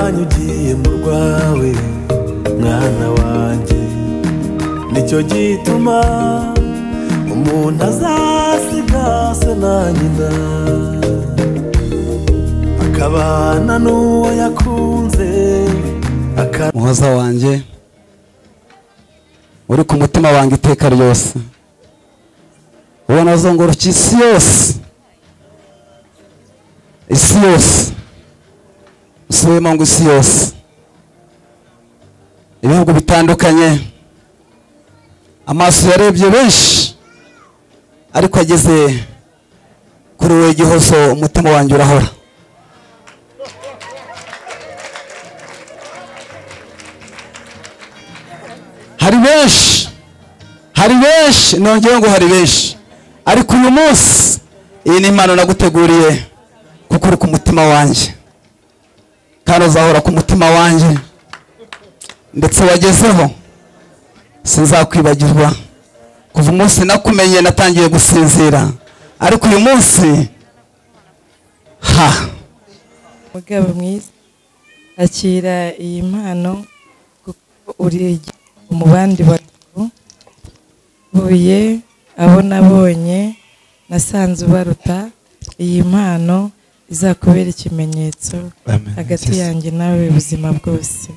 iwanyu ugiye mu rwawe mwana wanjye, nicyo gituma umuntu azasiga se na nyina akabana n'uwo yakunze. Muhoza wanjye uri ku mutima wanjye iteka ryose, ubona azongoroka isi yose, isi yose, usubiyemo ngo isi yose, ibihugu bitandukanye, amaso yarebye benshi ariko ageze kuri wowe Gihozo, umutima wanjye urahora. Hari benshi, hari benshi, nongeye ngo hari benshi, ariko uyu munsi iyi ni impano naguteguriye kuko uri ku mutima wanjye kandi uzahora ku mutima wanjye, ndetse wagezeho sinzakwibagirwa. Kuva umunsi nakumenye natangiye gusinzira, ariko uyu munsi ha mugabo mwiza, akira iyi mpano kuko uri mu bandi bagabo buye abo nabonye nasanze ubaruta. Iyi mpano izakubera ikimenyetso hagati yanjye nawe ubuzima bwose.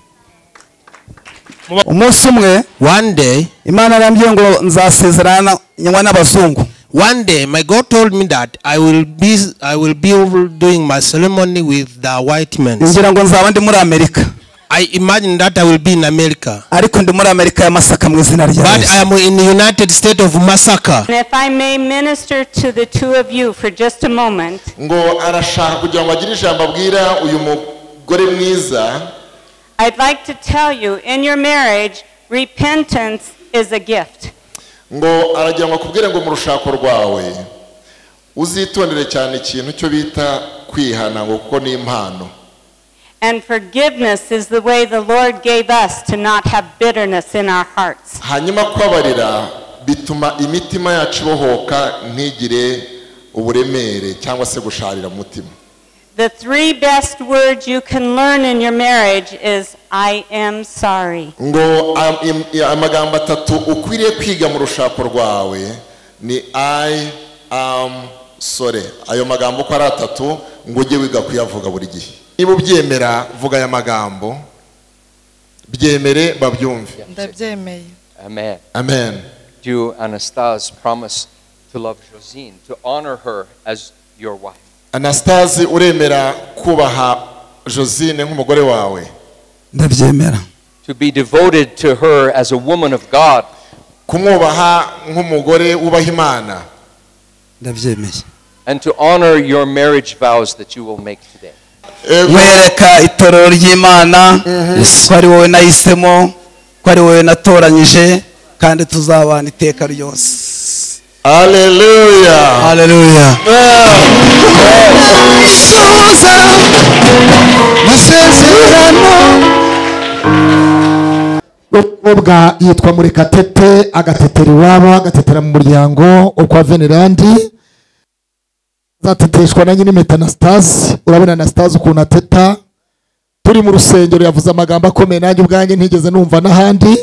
Umunsi umwe, one day, Imana yarambwiye ngo nzasezerana nywa n'abazungu. One day my God told me that I will be doing my ceremony with the white men. Ngira ngo nzaba ndi muri Amerika. I imagine that I will be in America. Ariko ndi muri Amerika ya Masaka mu izina rya Yesu. But I am in the United States of Masaka. And if I may minister to the two of you for just a moment. Ngo arashaka kugira ngo agire ijambo abwira uyu mugore mwiza. I'd like to tell you, in your marriage, repentance is a gift. Ngo aragira ngo akubwire ngo mu rushako rwawe uzitondere cyane ikintu cyo bita kwihana, ngo kuko ni impano. And forgiveness is the way the Lord gave us to not have bitterness in our hearts. Hanyuma kubabarira bituma imitima yacu ibohoka ntigire uburemere cyangwa se gusharira umutima. The three best words you can learn in your marriage is I am sorry. Ngo amagambo atatu ukwiriye kwiga mu rushako rwawe ni I am sorry. Ayo magambo uko ari atatu ngo ujye wiga kuyavuga buri gihe. Niba ubyemera vuga aya magambo, byemere babyumve. Ndabyemeye. Amen. Amen. Do Anastase promise to love Josine, to honor her as your wife? Anastase uremera kubaha Josine nk'umugore wawe? Ndabyemera. To be devoted to her as a woman of God. Kumwubaha nk'umugore wubaha Imana. Ndabyemeye. And to honor your marriage vows that you will make today. Mwereka itorero ry'Imana ko ari wowe nahisemo, ko ari wowe natoranyije, kandi tuzabana iteka ryose. Hallelujah. Hallelujah. Suza masezerano. Umukobwa yitwa Murekatete, agatetera iwabo, agatetera mu muryango ukwa Venerandi. Zateteshwa na nyine impeta Anastase. Urabona Anastase ukuntu ateta. Turi mu rusengero yavuze amagambo akomeye nanjye ubwanjye ntigeze numva n'ahandi.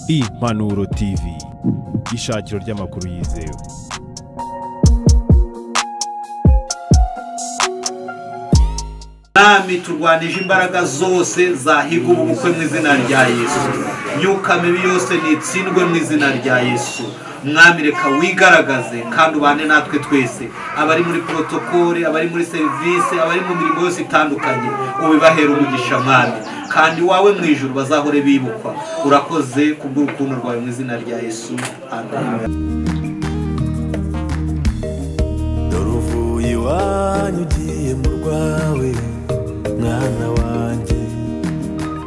Impanuro TV, ishakiro ry'amakuru yizewe. Nami turwanije imbaraga zose zahiga ubu bukwe mu izina rya Yesu. Myuka mibi yose nitsindwe mu izina rya Yesu. Mwami reka wigaragaze kandi ubane natwe twese, abari muri protokole, abari muri service, abari mu mirimo yose itandukanye, ubibahera umugisha Mwami, kandi wawe mu ijuru bazahore bibukwa. Urakoze kubw'urukundo rwawe mu izina rya Yesu. Amen. Dore uvuye iwanyu ugiye mu rwawe mwana wanjye,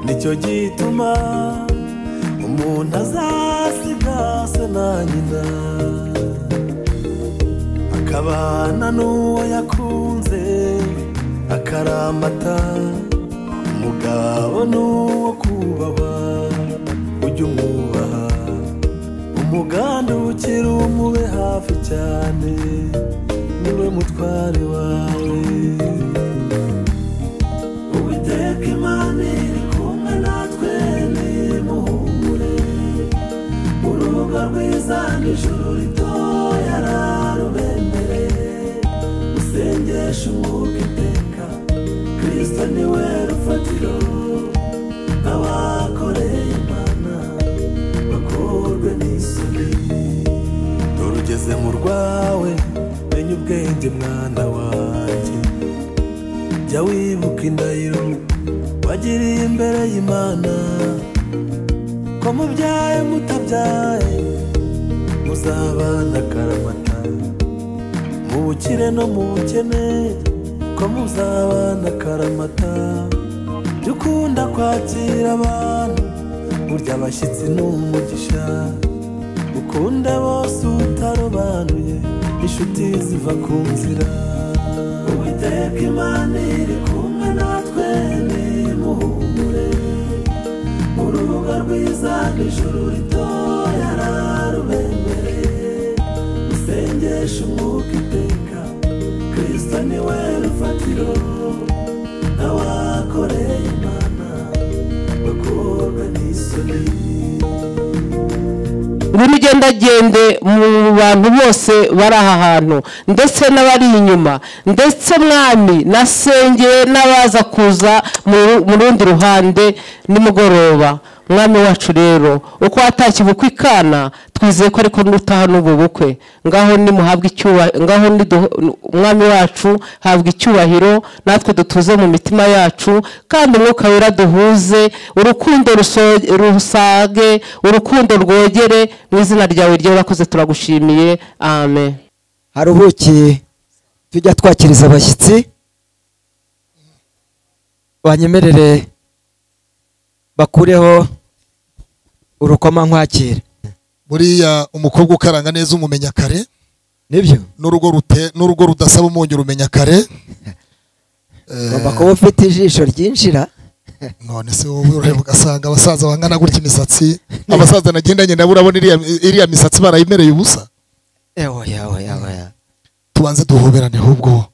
nicyo gituma umuntu azasiga se na nyina akabana n'uwo yakunze akaramata. Umugabo n'uwo kubahwa ujye umwubaha, umugandukira umube hafi cyane. cyane, niwe mutware wawe. Uwiteka Imana iri kumwe natwe, nimuhumure, urubuga rwiza n'ijuru ritoya rarubemereye. Musengeshe umwuka iteka, Kristo niwe rufatiro, abakoreye Imana bakorwe n'isoni. Dore ugeze mu rwawe, menya ubwenge mwana wanjye, jya wibuka indahiro wagiriye imbere y'Imana, ko mubyaye mutabyaye muzabana akaramata, mu bukire no mu bukene ko muzabana akaramata. Jya ukunda kwakira abantu, burya abashyitsi ni umugisha, ukunde bose utarobanuye, inshuti ziva ku nzira. Uwiteka Imana iri kumwe natwe, nimuhumure, urubuga rwiza n'ijuru ritoya rarubemereye. Musengeshe umwuka iteka, Kristo niwe rufatiro, abakoreye Imana bakorwe n'isoni. Ngwino ugendagende mu bantu bose bari aha hantu, ndetse n'abari inyuma, ndetse mwami nasengeye n'abaza kuza mu rundi ruhande nimugoroba. Mwami wacu rero, uko watashye ubukwe ikana, twizeye ko ariko nutaha n'ubu bukwe. Ngaho nimuhabwe icyubahiro, ngaho mwami wacu habwa icyubahiro, natwe dutuze mu mitima yacu, kandi umwuka wera duhuze, urukundo rusage, urukundo rwogere, mu izina ryawe ryo urakoze, turagushimiye. Amen. Hari ubuki tujya twakiriza abashyitsi, banyemerere bakureho urukoma nkwakira. Buriya umukobwa ukaranga neza umumenya kare, nibyo, n'urugo rudasaba umunyu rumenya kare. Ugomba kuba ufite ijisho ryinjira. None se wowe ureba ugasanga abasaza bangana gutya imisatsi, abasaza nagendanye nabo urabona iriya misatsi barayimereye ubusa. Oya. Tubanze duhoberane ahubwo.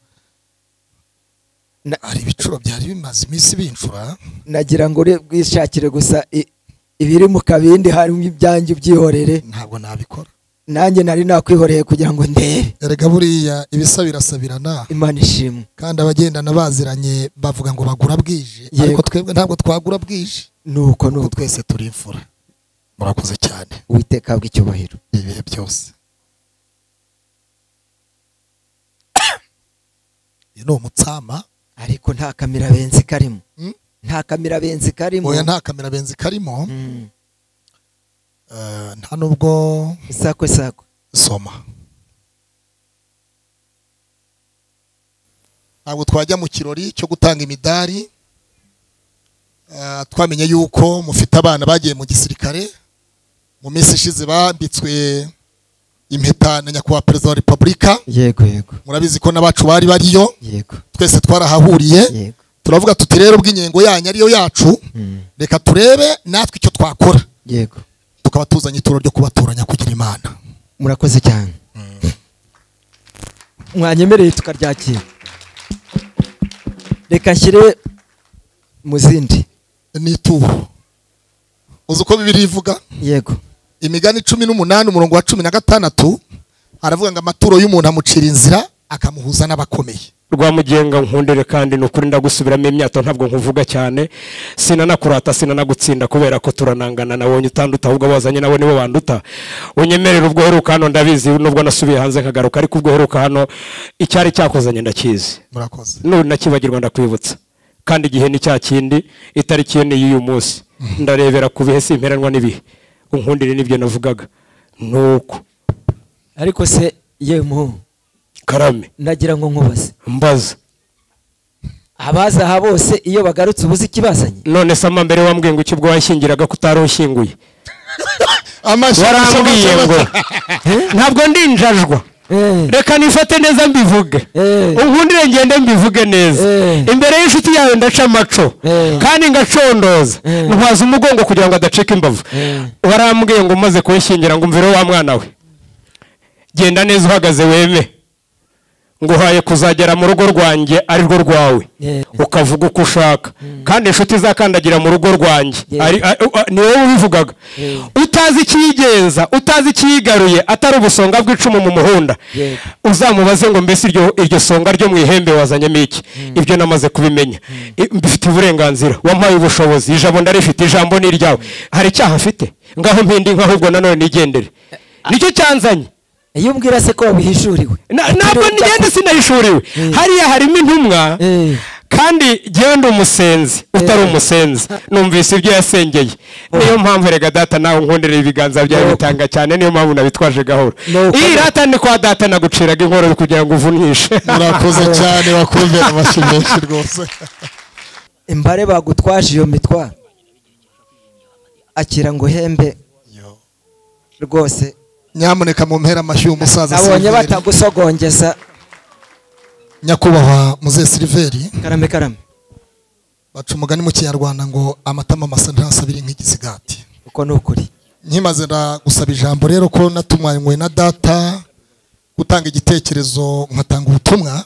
Hari ibicuro byari bimaze iminsi bincura, nagira ngo bwishakire gusa ibiri mu kabindi, harimo ibyanjye ubyihorere. Ntabwo nabikora, nanjye nari nakwihoreye kugira ngo ndebe. Erega buriya ibisa birasabirana. Imana ishimwe. Kandi abagendana baziranye bavuga ngo bagura bwije, ariko twebwe ntabwo twagura bwije. Nuko nuko twese turi imfura. Murakoze cyane. Uwiteka habwe icyubahiro ibihe byose. Uyu ni umutsama, ariko nta kamera benzi karimo. Nta kamera benzi karimo. Oya, nta kamera benzi karimo. Nta nubwo isakwe sakwe. Soma. Ntabwo twajya mu kirori cyo gutanga imidari, twamenye yuko mufite abana bagiye mu gisirikare mu minsi ishize, bambitswe impeta na nyakubahwa Perezida wa Repubulika. Yego yego. Murabizi ko n'abacu bari bariyo. Yego. Twese twarahahuriye. Yego. Turavuga tuti rero bw'inyengo yanyu ariyo yacu, reka turebe natwe icyo twakora. Yego. Tukaba tuzanye ituro ryo kubatoranya kugira Imana. Murakoze cyane. Mwanyemereye tukaryakira. Reka nshyire mu zindi. Ni ituro. Uzi uko Bibiliya ivuga? Yego. Imigani 18 umurongo wa 16 aravuga ngo amaturo y'umuntu amucira inzira akamuhuza n'abakomeye. Rwamugenga nkundere kandi nukuri ndagusubiramo imyato, ntabwo nkuvuga cyane, sinanakurata sinanagutsinda kubera ko turanangana, nabonye utanduta ahubwo abazanye nabo nibo banduta. Unyemerera ubwo heruka hano, ndabizi nubwo nasubiye hanze nkagaruka, ariko ubwo heruka hano icyari cyakozanye ndakizi. Murakoze. None nakibagirwa ndakwibutsa, kandi igihe ni cya kindi, itariki yo ni y'uyu munsi. Ndarebera ku bihe simperanwa n'ibihe. Unkundire nibyo navugaga nuko. Ariko se ye muhungu Karame, nagira ngo nkubaze. Mbaza. Abaza aha bose iyo bagarutse ubuze ikibazanye. None se mbere wambwiye ngo ubwo wanshyingiraga ko utarunshyinguye? Warambwiye ngo ntabwo ndinjajwa, reka nifate neza mbivuge, unkundire ngende mbivuge neza imbere y'inshuti yawe, ndaca amaco kandi ngacondoza, ntwaza umugongo kugira ngo adacika imbavu. Warambwiye ngo umaze kunshyingira ngo umvire wa mwana we, Genda neza uhagaze weme, nguhaye kuzagera mu rugo rwanjye ari rwo rwawe, ukavuga uko ushaka, kandi inshuti zakandagira mu rugo rwanjye ni wowe ubivugaga, utazi ikiyigenza, utazi ikiyigaruye, atari ubusonga bw'icumu mu muhunda, uzamubaze ngo mbese iryo songa ryo mu ihembe wazanyemo iki? Ibyo namaze kubimenya, mbifite uburenganzira, wampaye ubushobozi, ijambo ndarifite, ijambo ni iryawe, hari icyaha afite ngaho mpindi nk'ahubwo nanone nigendere, nicyo cyanzanye. Iyo umbwira se ko wabihishuriwe? Ntabwo nigende, sinahishuriwe. Hariya harimo intumwa, kandi genda umusenzi utari umusenzi, numvise ibyo yasengeye, niyo mpamvu rega data nawe nkundira ibiganza byawe bitanga cyane, niyo mpamvu nabitwaje gahoro. Iyi rata ni kwa data naguciraga inkoro kugira ngo uvunishe. Murakoze cyane, bakumvira amashyi menshi rwose. Imbare bagutwaje iyo mitwaro, akira ngo uhembe rwose. Nyamuneka mumpera amashyi umusaza Silveri. Nabonye batagusogongeza. Nyakubahwa Muzehe Silveri. Karame karame. Baca umugani mu Kinyarwanda ngo amatama masa ntasabira nk'igisigati. Uko ni ukuri. Nkimaze gusaba ijambo rero ko natumwanywe na data gutanga igitekerezo nkatanga ubutumwa,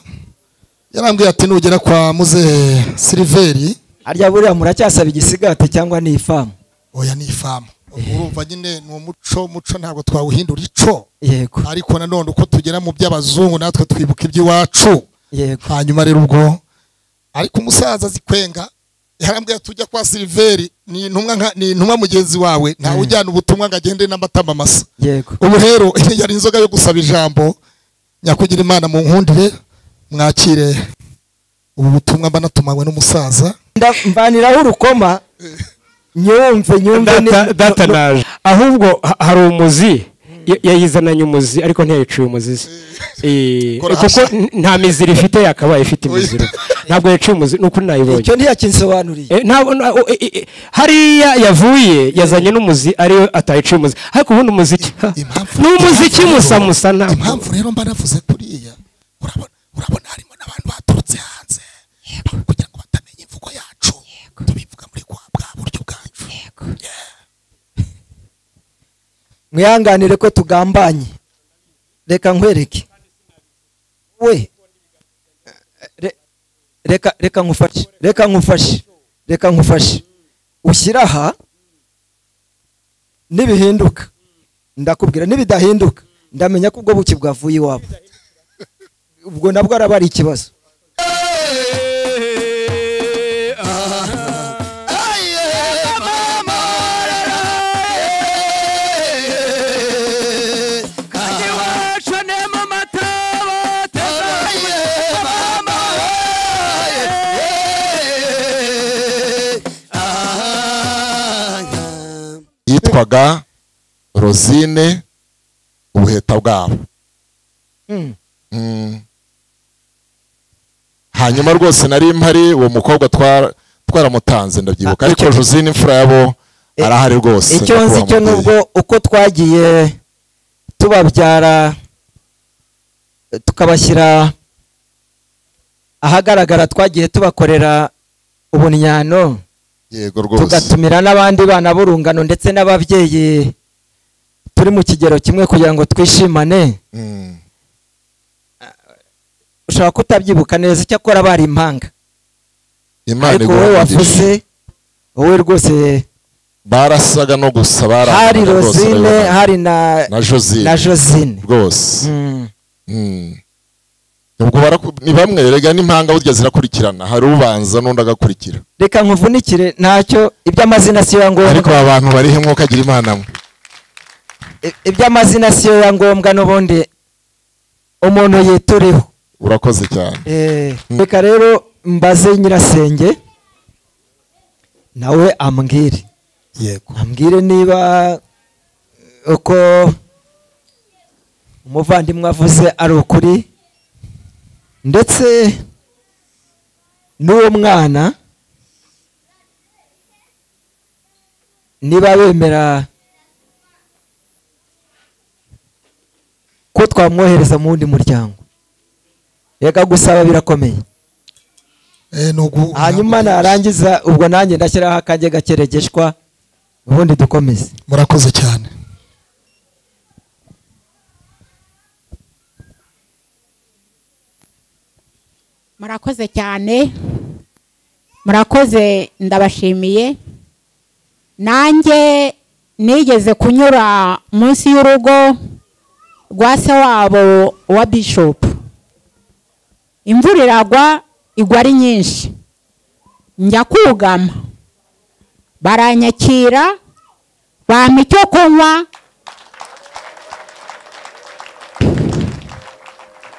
yarambwiye ati nugera kwa Muzehe Silveri. Arya buriya muracyasaba igisigati cyangwa ni ifamu? Oya ni ifamu. Urumva nyine ni umuco ntabwo twawuhindura ico. Yego. Ariko nanone uko tugera mu by'abazungu natwe twibuka iby'iwacu. Yego. Hanyuma rero ubwo ariko umusaza zikwenga yarambwiye tujya kwa Silveri, ni intumwa ni intumwa mugenzi wawe, ntawe ujyana ubutumwa ngo agende n'amatama masa. Yego. Ubu rero yari inzoga yo gusaba ijambo, nyakugira Imana mu nkundire mwakire ubu butumwa mba natumanywe n'umusaza. Mvaniraho urukoma. Nyumve data naje. Ahubwo hari umuzi yayizananye umuzi ariko ntiyayiciye umuzi, kuko nta miziro ifite, yakabaye ifite imiziro, ntabwo yaciye umuzi, nuko nayibonye. Icyo ntiyakinsobanuriye. Hariya yavuye yazanye n'umuzi ariyo atayiciye umuzi, ariko ubundi umuziki ni umuziki musa musa. Ntabwo impamvu rero mba navuze kuriya, urabona harimo n'abantu baturutse hanze kugira ngo batamenya imvugo yacu, tubivuga muri kwa bwa buryo bwacu. Mwihanganire ko tugambanye, reka nkwereke we, reka nkufashe, reka nkufashe, reka nkufashe, ushyira aha, nibihinduka ndakubwira, nibidahinduka ndamenya ko ubwo buki bwavuye iwabo, ubwo nabwo araba ari ikibazo. Yitwaga Rosine ubuheta bwabo. Hanyuma rwose nari mpari, uwo mukobwa twaramutanze ndabyibuka, ariko Rosine imfura yabo arahari rwose. Icyo nzi cyo nubwo uko twagiye tubabyara tukabashyira ahagaragara, twagiye tubakorera ubunyano. Yego rwose. Tugatumira n'abandi bana b'urungano ndetse n'ababyeyi turi mu kigero kimwe kugira ngo twishimane. Ushobora kutabyibuka neza, icyakora bari impanga. Ariko wowe wavuze, wowe rwose barasaga no gusa barangana. Hari Rosine, hari na Josine rwose. Ubwo ni bamwe rega n'impanga burya zirakurikirana, hari ubanza n'undi agakurikira. Reka nkuvunikire ntacyo, iby'amazina siyo ya ngombwa. Ariko abantu bari he mwuka agira Imana mwe? Iby'amazina siyo ya ngombwa, n'ubundi umuntu yituriho. Urakoze cyane. Reka rero mbaze nyirasenge nawe ambwire. Yego. Ambwire niba uko umuvandimwe avuze ari ukuri, ndetse n'uwo mwana niba bemera ko twamwohereza mu wundi muryango. Reka gusaba birakomeye. Hanyuma narangiza ubwo nanjye ndashyiraho akanjye gakeregeshwa, ubundi dukomeze. Murakoze cyane. Murakoze cyane, murakoze, ndabashimiye. Nanjye nigeze kunyura munsi y'urugo rwa se wabo wa Bishop, imvura iragwa, igwa ari nyinshi, njya kugama, baranyakira, bampa icyo kunywa.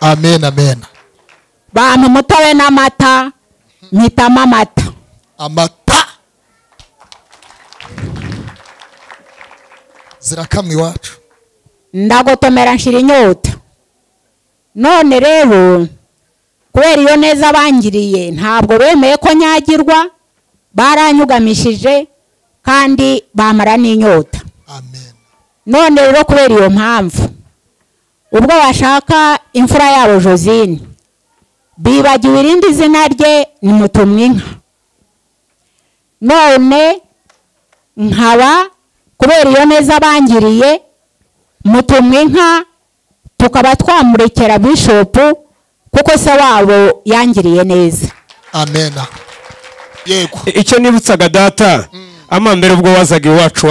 Amen, amen. Bampa umutobe n'amata, mpitamo amata. Amata zirakamwa iwacu. Ndagotomera nshira inyota. None rero kubera iyo neza bangiriye, ntabwo bemeye ko nyagirwa, baranyugamishije kandi bamara n'inyota. Amen. None rero kubera iyo mpamvu, ubwo bashaka imfura yabo Josine, bibagiwe irindi zina rye ni Mutumwinka. None nkaba kubera iyo neza bangiriye, Mutumwinka tukaba twamurekera Bishop, kuko se wabo yangiriye neza. Amen. Yego. Icyo nibutsaga data, amambere ubwo wazaga iwacu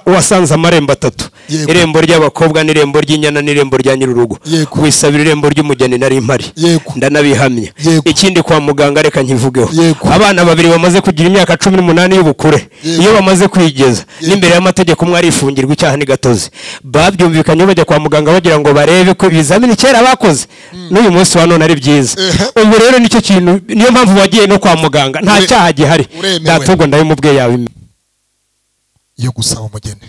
wasanze amarembo atatu, irembo ry'abakobwa n'irembo ry'inyana n'irembo rya nyir'urugo. Wisabira irembo ry'umugeni nari mpari, ndanabihamya. Ikindi kwa muganga reka nkivugeho, abana babiri bamaze kugira imyaka 18 y'ubukure, iyo bamaze kwigeza n'imbere y'amategeko umwe arifungirwa icyaha ni gatozi. Babyumvikanye bajya kwa muganga bagira ngo barebe ko ibizamini kera bakoze n'uyu munsi wa none ari byiza. Ubu rero nicyo kintu, niyo mpamvu wagiye no kwa muganga nta cyaha gihari. Data ubwo ndabimubwiye yawe yo gusaba umugeni.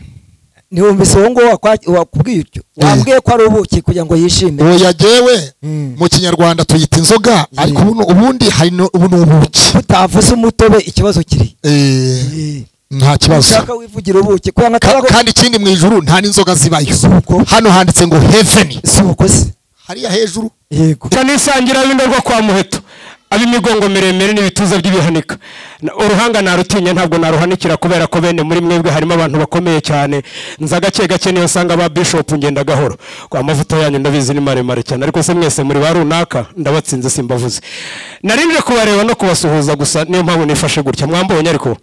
Ntiwumvise uwo nguwo wakubwiye utyo, wambwiye ko ari ubuki kugira ngo yishime. Oya, jewe mu kinyarwanda tuyita inzoga, ariko ubundi hari ubu ni ubuki. Utavuze umutobe ikibazo kiri. Nta kibazo. Ushaka wivugira ubuki kandi ikindi mu ijuru nta n'inzoga zibayo. Hano handitse ngo heaven. Suko se. Hariya hejuru. Yego. Cyanisangira bindorwa kwa Muheto, ab'imigongo miremire n'ibituza by'ibihanika. Uruhanga narutinya ntabwo naruhanikira, kubera ko bene muri mwebwe harimo abantu bakomeye cyane. Nza gake gake niyo nsanga ba Bishop ngenda gahoro. Kwa amavuta yanyu ndabizi ni maremare cyane, ariko se mwese muri ba runaka ndabatsinze simbavuze. Narinje kubareba no kubasuhuza gusa, niyo mpamvu nifashe gutya. Mwambonye ariko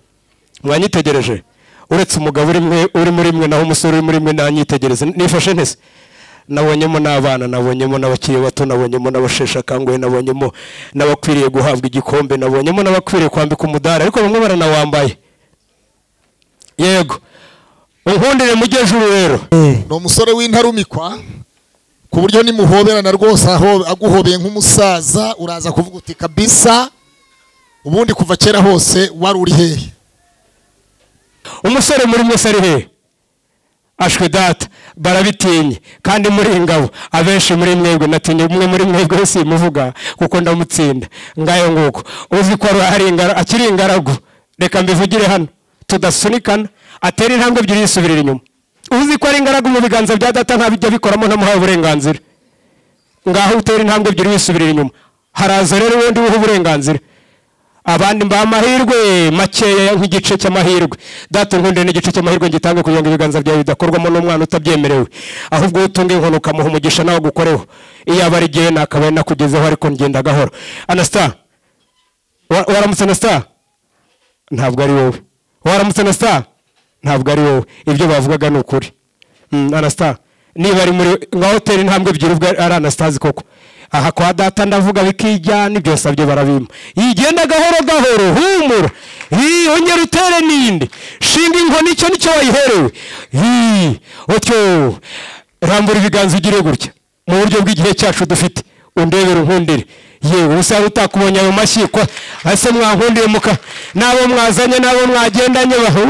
mwanyitegereje, uretse umugabo uri muri mwe naho umusore uri muri mwe nanyitegereze. Nifashe ntese? Nabonyemo n'abana, nabonyemo n'abakiri bato, nabonyemo n'abasheshe akanguhe, nabonyemo n'abakwiriye guhabwa igikombe, nabonyemo n'abakwiriye kwambika umudari, ariko bamwe baranawambaye. Yego, unkundire mujye juru rero. Ni umusore w'intarumikwa ku buryo nimuhoberana rwose aho aguhobeye nk'umusaza uraza kuvuga uti kabisa ubundi kuva kera hose wari uri hehe? Umusore muri mwese ari hehe? Ashwe data, barabitinye kandi muri ingabo abenshi muri mwebwe natinye umwe muri mwebwe simuvuga kuko ndamutsinda. Ngayo nguko uzi ko ari ingara akiri ingaragu, reka mbivugire hano tudasunikana, atera intambwe ebyiri yisubirira inyuma. Uzi ko ari ingaragu mu biganza bya data ntabijya bikoramo, ntamuhaye uburenganzira. Ngaho utera intambwe ebyiri yisubirira inyuma, haraza rero ubundi uha uburenganzira. Abandi mba amahirwe makeya nk'igice cy'amahirwe. Data nkunde n'igice cy'amahirwe ngitange kugira ngo ibiganza byawe bidakorwamo n'umwana utabyemerewe, ahubwo utunge inkono ukamuha umugisha nawe gukoreho. Iyo aba ari jyewe nakabaye nakugezeho, ariko ngenda gahoro. Anasta, waramutse Anasta? Ntabwo ari wowe. Waramutse Anasta? Ntabwo ari wowe. Ibyo bavugaga ni ukuri. Anasta, niba ari muri nka hoteli intambwe ebyiri ubwo ari Anastasi koko. Aha kwa data ndavuga bikijyana, ibyo sabye barabima. Yigenda gahoro gahoro, humura. Ongera utere ninde. Shinga inkoni icyo nicyo wayiherewe. Otyo rambura ibiganza ugire gutya. Mu buryo bw'igihe cyacu dufite, undebere unkundire. Yewe usaba utakubonye ayo mashyi ko ase mwankundire muka nabo mwazanye nabo mwagendanye baho.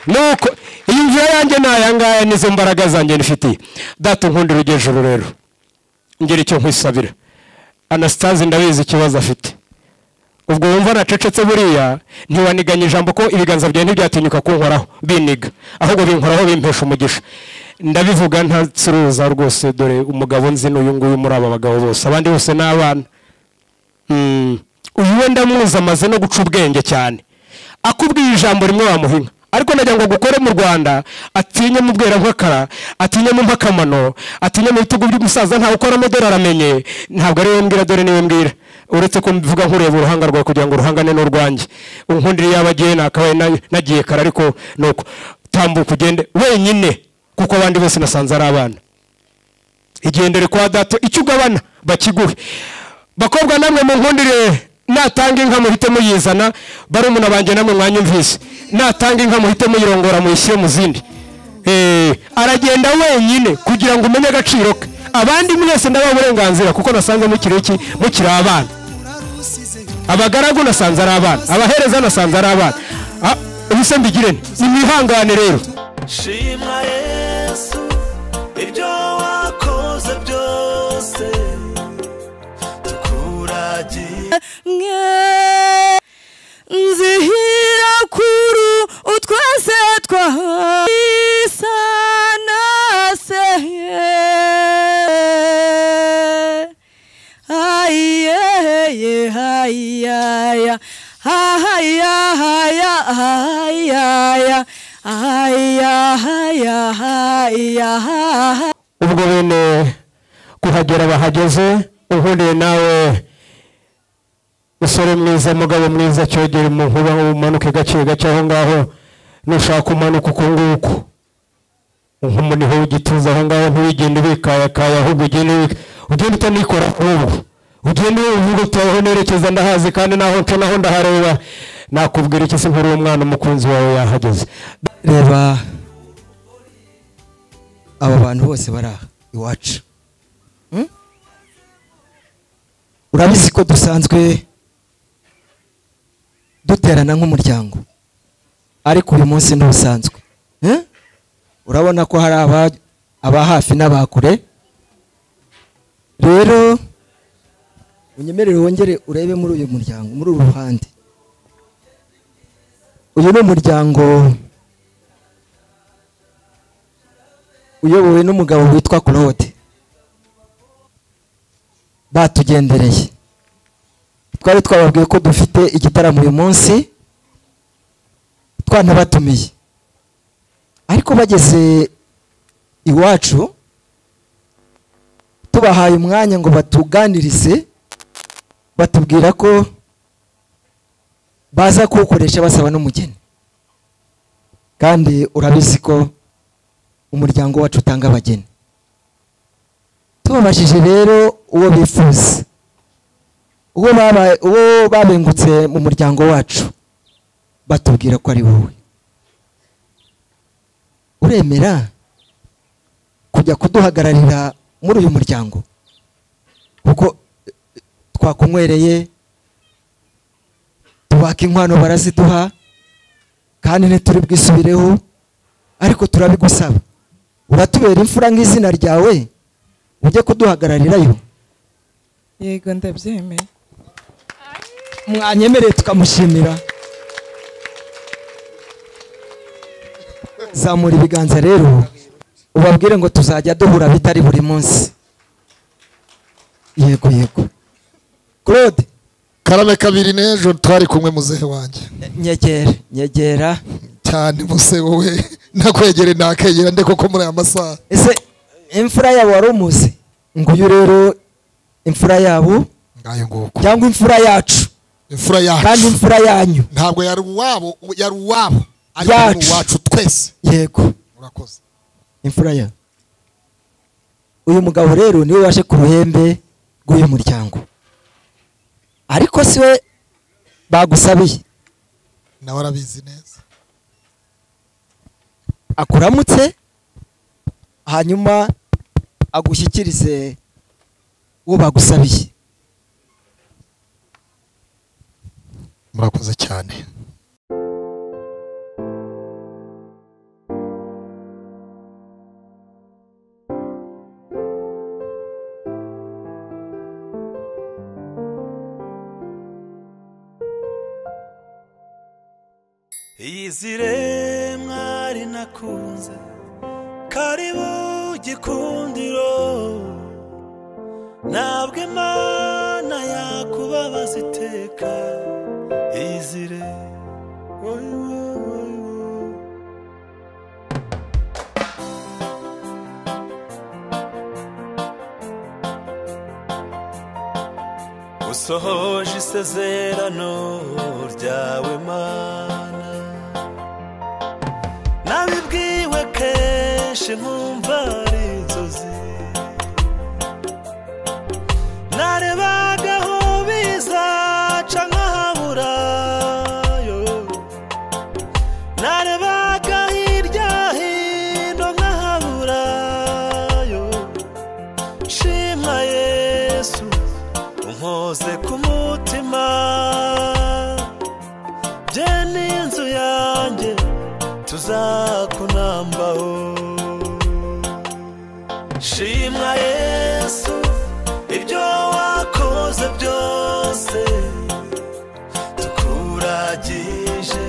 Nuko imvura yanjye nayangaya nizo mbaraga zanjye nifitiye. Data unkundire ugejuru rero. Ngira icyo nkwisabira. Anastase ndabizi ikibazo afite. Ubwo wumva nacecetse buriya ntiwaniganye ijambo ko ibiganza byawe ntibyatinyuka kunkoraho biniga, ahubwo binkoraho bimpesha umugisha. Ndabivuga ntatsuruza rwose, dore umugabo nzi n'uyu nguyu muri aba bagabo bose, abandi bose n'abana. Uyu we ndamuzi amaze no guca ubwenge cyane. Akubwiye ijambo rimwe wamuhinga, ariko nagira ngo gukore mu Rwanda atinye mu bwera nk'akara, atinye mu mpakamano, atinye mu bitugu by'umusaza ntawe ukora amadorari amenye. Ntabwo ari we mbwira, dore niwe mbwira. Uretse ko mvuga nkureba uruhanga rwawe kugira ngo uruhangane n'urwanjye, unkundire yabagiye nakabaye nagiye kare, ariko nuko tambuka ugende wenyine kuko abandi bose nasanze ari abana. Igendere kwa data, icyo ugabana bakiguhe. Bakobwa namwe munkundire, natanga inka muhite muyizana, barumuna banjye namwe mwanyumvise, natanga inka muhite muyirongora muyishyire mu zindi. Aragenda wenyine kugira ngo umenye agaciro ke. Abandi mwese ndabaha uburenganzira kuko nasanze mukiri iki, mukiri abana. Abagaragu nasanze ari abana, abahereza nasanze ari abana. Ubuse mbigire nti nimwihangane rero. Shima Yesu ibyo wakoze byose tukuragiye. Nzihira kuru utwese twahisana se aye hayaya hayaya hayaya hayaya hayaya. Ubwo bene kuhagera bahageze, uhuriye nawe musore mwiza, mugabo mwiza, cyogere mu nkuba umanuke gake gake aho ngaho, nushaka umanuka uko nguko nk'umuniho w'igituza aho ngaho, ntiwigende ubikayakaya, ahubwo ugende utanikora, ahubwo ugende uvuga uti aho nerekeza ndahazi kandi naho nca naho ndahareba. Nakubwira iki se nkuru uwo mwana umukunzi wawe yahageze. Reba aba bantu bose bari aha iwacu, urabizi ko dusanzwe duterana nk'umuryango, ariko uyu munsi ntusanzwe. Urabona ko hari aba hafi n'abakure. Rero unyemerere wongere urebe muri uyu muryango, muri uru ruhande. Uyu ni umuryango uyobowe n'umugabo witwa Claude. Batugendereye, twari twababwiye ko dufite igitaramo uyu munsi, twanabatumiye, ariko bageze iwacu tubahaye umwanya ngo batuganirize, batubwira ko baza kuwukoresha basaba n'umugeni. Kandi urabizi ko umuryango wacu utanga abageni. Tubabajije rero uwo bifuza, uwo babengutse mu muryango wacu, batubwira ko ari wowe. Uremera kujya kuduhagararira muri uyu muryango, kuko twakunywereye, tubaka inkwano baraziduha, kandi ntituri bwisubireho, ariko turabigusaba, uratubera imfura nk'izina ryawe, ujye kuduhagararirayo. Yego ndabyemeye. Mwanyemereye tukamushimira. Zamura ibiganza rero ubabwire ngo tuzajya duhura bitari buri munsi. Yego yego. Claude karame kabiri n'ejo twari kumwe muzehe wanjye. Nyegera nyegera cyane muse wowe nakwegere nakegera nde koko muri aya masaha. Ese imfura yabo wari umuzi? Nguyu rero imfura yabo ngayo nguko, cyangwa imfura yacu, imfura yacu kandi imfura yanyu. Ntabwo yari uwabo, yari uwabo ariko ni uwacu twese. Yego urakoze. Imfura ya uyu mugabo rero niwe waje ku ruhembe rw'uyu muryango, ariko siwe bagusabiye, nawe arabizi neza. Akuramutse hanyuma agushyikirize uwo bagusabiye. Murakoze cyane. Iyizire mwari nakunze, karibu gikundiro, ntabwo Imana yakubabaza iteka. Iyizire Usohoje isezerano ryawe Mana, nabibwiwe kenshi nkumva ari inzozi, narebaga aho bizaca nkahaburayo, narebaga hirya hino nkahaburayo. Shima Yesu unkoze ku mutima, jye n'inzu yanjye tuzakunambaho. Shimwa Yesu ibyo wakoze byose, tukuragije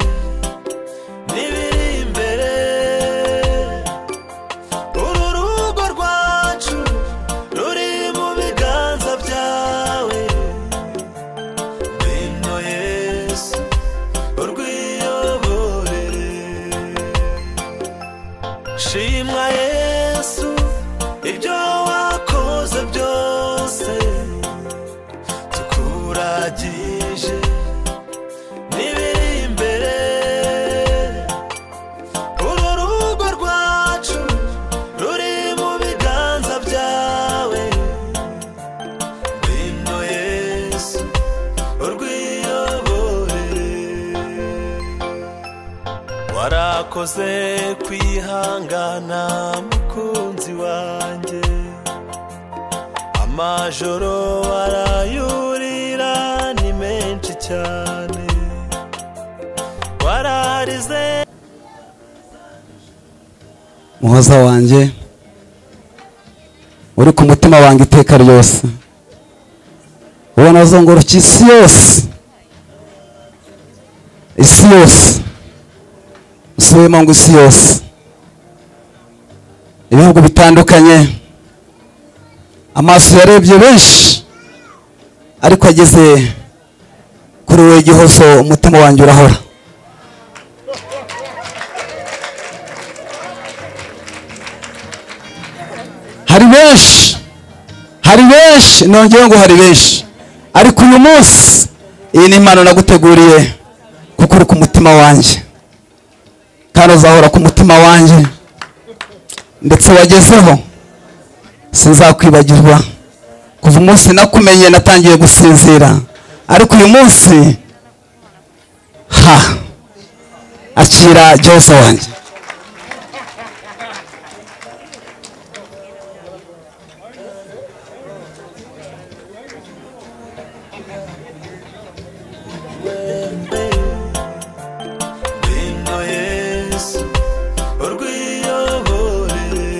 n'ibiri imbere. Uru rugo rwacu ruri mu biganza byawe, ngwino Yesu urwiyoborere. Shimwa Yesu ibyo wakoze byose, tukuragije n'ibiri imbere. Uru rugo rwacu ruri mu biganza byawe, ngwino Yesu urwiyoborere. Warakoze kwihangana mukunzi wanjye, amajoro warayurira ni menshi cyane, wararize. Muhoza wanjye uri ku mutima wanjye iteka ryose, ubona azunguruka isi yose, isi yose, usubiyemo ngo isi yose, ibihugu bitandukanye, amaso yarebye benshi, ariko ageze kuri wowe Gihozo umutima wanjye urahora. Hari benshi, hari benshi, nongeye ngo hari benshi, ariko uyu munsi iyi ni impano naguteguriye kuko uri ku mutima wanjye, kandi uzahora ku mutima wanjye, ndetse wagezeho sinzakwibagirwa. Kuva umunsi nakumenye natangiye gusinzira, ariko uyu munsi ha akira Gihozo wanjye. Ngwino Yesu urwiyoborere.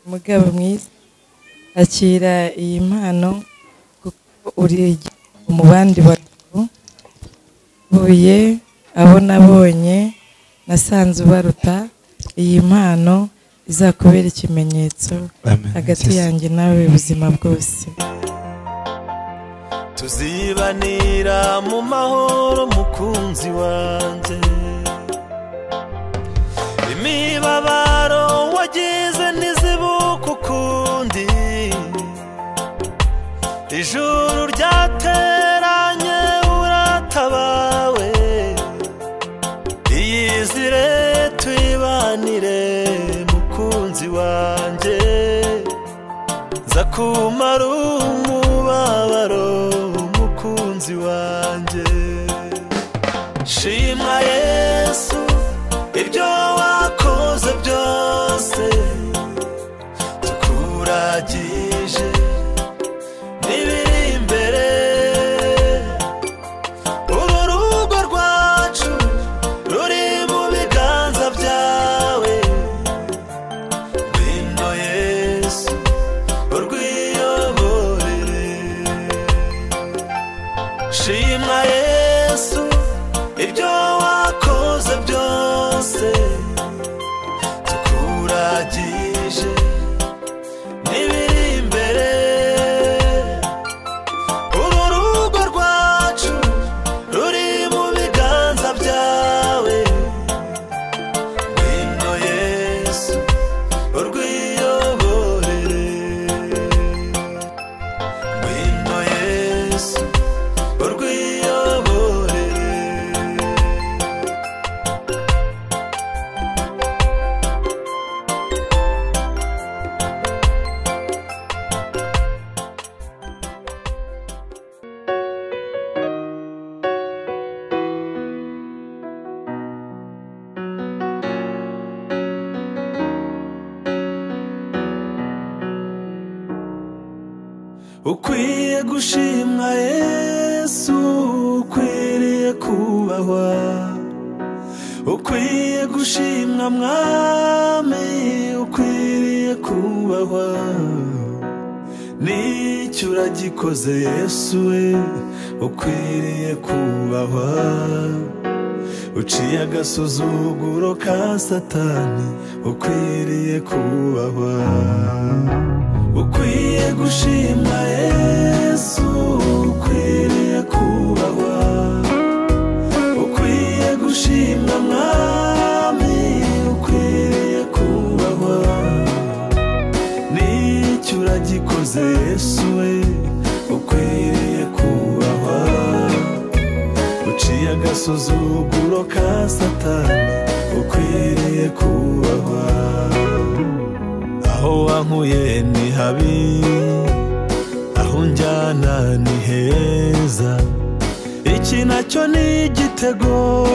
Mugabo mwiza, akira iyi mpano kuko uri mu bandi bagabo buye abo nabonye nasanze ubaruta. Iyi mpano izakubera ikimenyetso hagati yanjye nawe ubuzima bwose. Tuzibanira mu mahoro mukunzi wanjye, imibabaro wagize ntizibuka ukundi, ijuru ryateranye uratabawe, iyizire tuyibanire mukunzi wanjye, nza kumara umubabaro mukunzi wanjye. Shimwa Yesu ibyo wakoze byose, tukuragije n'ibiri imbere. Uru rugo rwacu ruri mu biganza byawe, ngwino Yesu urwiyoborere. Shimwa Yesu ibyo wakoze byose. Ukwiye gushimwa Yesu, ukwiriye kubahwa, ukwiye gushimwa Mwami, ukwiriye kubahwa. Nicyo uragikoze Yesu we, ukwiriye kubahwa. Uciye agasuzuguro ka Satani, ukwiriye kubahwa. Ukwiye gushimwa Yesu, ukwiriye kubahwa, ukwiye gushimwa Mwami, ukwiriye kubahwa. Nicyo uragikoze Yesu we, ukwiriye kubahwa. Uciye agasuzuguro ka Satani, ukwiriye kubahwa. Aho wankuye ni habi, aho unjyana ni heza. Iki nacyo ni igitego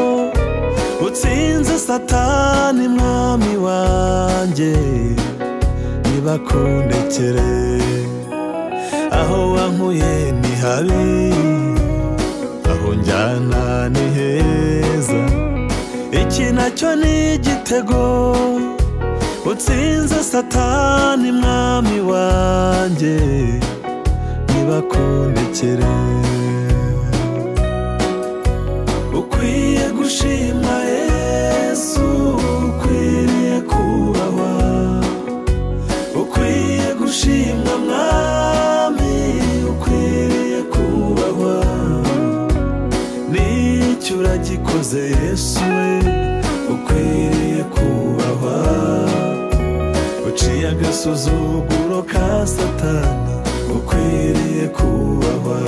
utsinze Satani, Mwami wanjye nibakundekere. Aho wankuye ni habi, aho njyana ni heza. Iki nacyo ni igitego utsinze Satani, Mwami wanjye nibakundekere. Ukwiye gushimwa Yesu, ukwiriye kubahwa, ukwiye gushimwa Mwami, ukwiriye kubahwa. Nicyo uragikoze Yesu we, ukwiriye kubahwa. Uciye agasuzuguro ka Satani, ukwiriye kubahwa.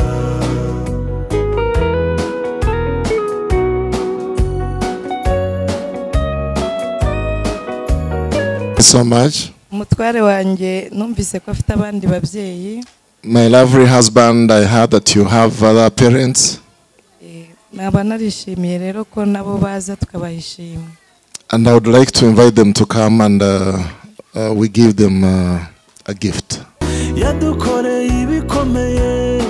So much. Umutware wanjye numvise ko afite abandi babyeyi. My lovely husband, I heard that you have other parents. Naba narishimiye rero ko nabo baza tukabahishima. And I would like to invite them to come and we give them a gift. Yadukoreye ibikomeye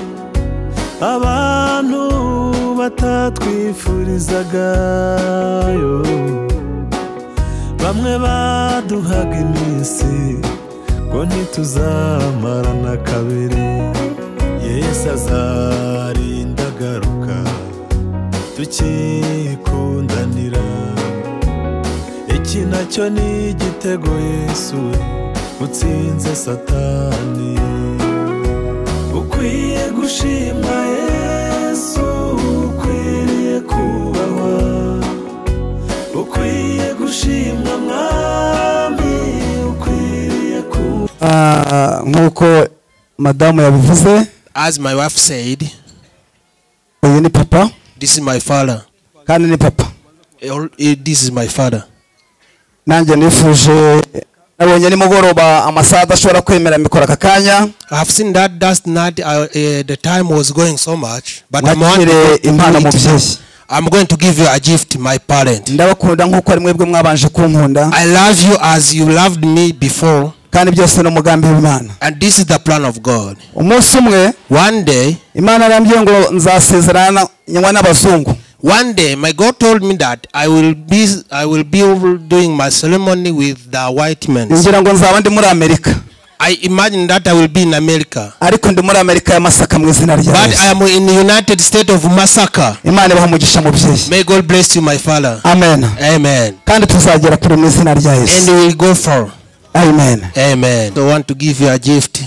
abantu batatwifurizaga yo. Bamwe baduhaga iminsi ngo ntituzamarana kabiri. Yesu azarinda agaruka tukikundanira. Iki nacyo ni igitego Yesu utsinze Satani. Ukwiye gushimwa Yesu, ukwiriye kubahwa, ukwiye gushimwa Mwami, ukwiriye kubahwa. Nkuko madamu yabivuze, as my wife said, uyu ni papa. This is my father. Kandi ni papa. This is my father. Nanjye nifuje nabonye nimugoroba amasaha adashobora kwemera mikoro aka kanya. I have seen that last night the time was going so much, but I'm going to give you a gift, my parent. Ndabakunda nkuko ari mwebwe mwabanje kunkunda. I love you as you loved me before. Kandi byose no mugambi w'Imana. And this is the plan of God. Umunsi umwe, one day, Imana yarambwiye ngo nzasezerana nywa n'abazungu. One day my God told me that I will be doing my ceremony with the white men. Ngira ngo nzaba ndi muri Amerika. I imagine that I will be in America. Ariko ndi muri Amerika ya Masaka mu izina rya Yesu. But I am in the United States of Masaka. Imana ibahe umugisha mubyeyi. May God bless you, my father. Amen. Amen. Kandi tuzagera kure mu izina rya Yesu. And we will go far. Amen. Amen. I want to give you a gift.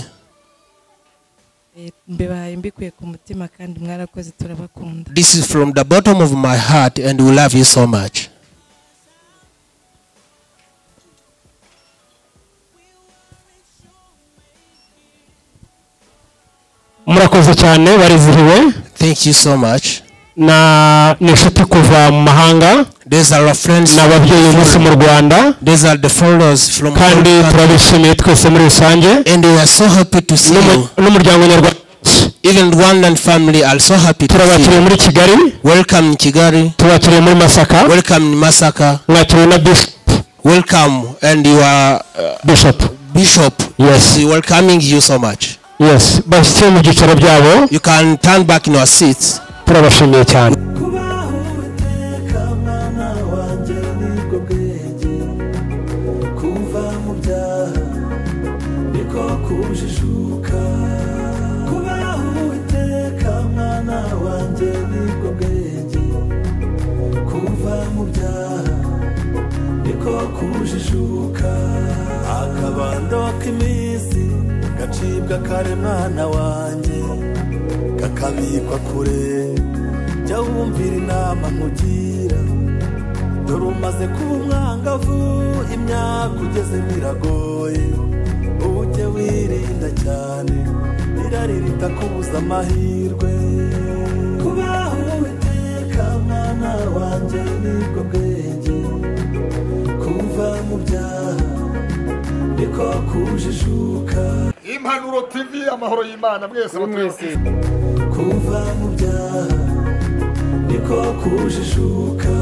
Mbibahaye mbikuye ku mutima kandi mwarakoze turabakunda. This is from the bottom of my heart and we love you so much. Murakoze cyane barizihiwe. Thank you so much. Na nishuti kuva mu mahanga. These are our friends. N'ababyeyi bose mu Rwanda. These are the followers from. Kandi turabishimiye twese muri rusange. And we are so happy to see you. N'umuryango nyarwanda. Even Rwandan family are so happy to see you. Turabakiriye muri Kigali. Welcome in Kigali. Tubakiriye muri Masaka. Welcome in Masaka. Mwakiriwe na Bishop. Welcome, and you are Bishop. Bishop. Yes. We welcoming you so much. Yes, bashyire mu byicaro byabo. You can turn back in your seats. Turabashimiye cyane. Akabando k'iminsi gacibwa kare mwana wanjye kakabikwa kure jya wumvira inama nkugira dore umaze kuba umwangavu imyaka ugeze biragoye ujye wirinda cyane irari ritakubuza amahirwe kubaho Uwiteka mwana wanjye nibwo bwenge kuva mu byaha niko kujijuka. Impanuro TV, amahoro y'Imana mwese mwese. Kuva mu byaha niko kujijuka.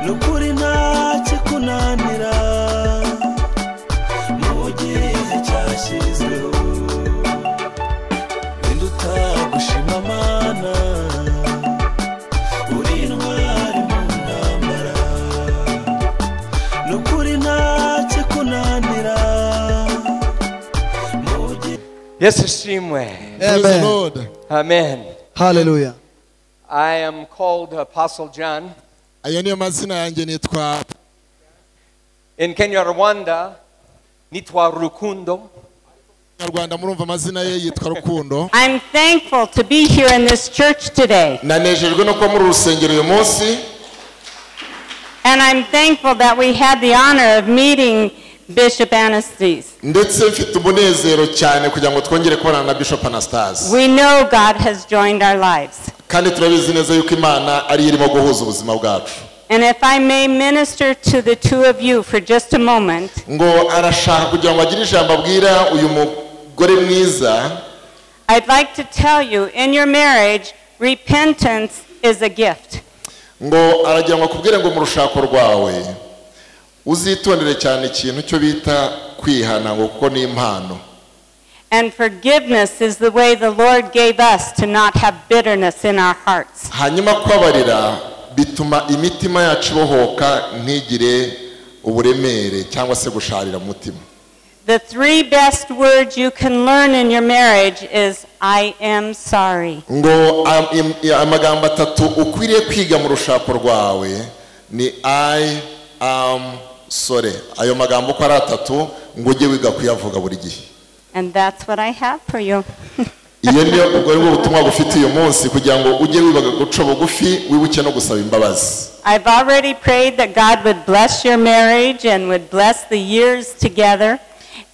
Nukuri ntakikunanira mu gihe cyashyizweho gushima Mana uri intwari mu ntambara nukuri ntakikunanira. Yesu ashimwe. Amen. Amen. Hallelujah. I am called Apostle John. Ayo niyo mazina yanjye nitwa. In Kenya, Rwanda, nitwa Rukundo. Rwanda murumva amazina ye yitwa Rukundo. I'm thankful to be here in this church today. Nanejejwe no kuba muri urusengero uyu munsi. And I'm thankful that we had the honor of meeting Bishop Anastase. Ndetse mfite umunezero cyane kugira ngo twongere kubonana na Bishop Anastase. We know God has joined our lives. Kandi turabizi neza yuko Imana ari irimo guhuza ubuzima bwacu. And if I may minister to the two of you for just a moment. Ngo arashaka kugira ngo agire ijambo abwira uyu mugore mwiza. I'd like to tell you, in your marriage, repentance is a gift. Ngo aragira ngo akubwire ngo mu rushako rwawe uzitondere cyane ikintu cyo bita kwihana ngo kuko ni impano. And forgiveness is the way the Lord gave us to not have bitterness in our hearts. Hanyuma kubabarira bituma imitima yacu ibohoka ntigire uburemere cyangwa se gusharira mu mutima. The three best words you can learn in your marriage is I am sorry. Ngo amagambo atatu ukwiriye kwiga mu rushako rwawe ni I am sorry. Ayo magambo uko ari atatu ngo ujye wiga kuyavuga buri gihe. And that's what I have for you. Iyo niyo ubwo ari ubutumwa bufite uyu munsi kugira ngo ujye wibaga guca bugufi wibuke no gusaba imbabazi. I've already prayed that God would bless your marriage and would bless the years together,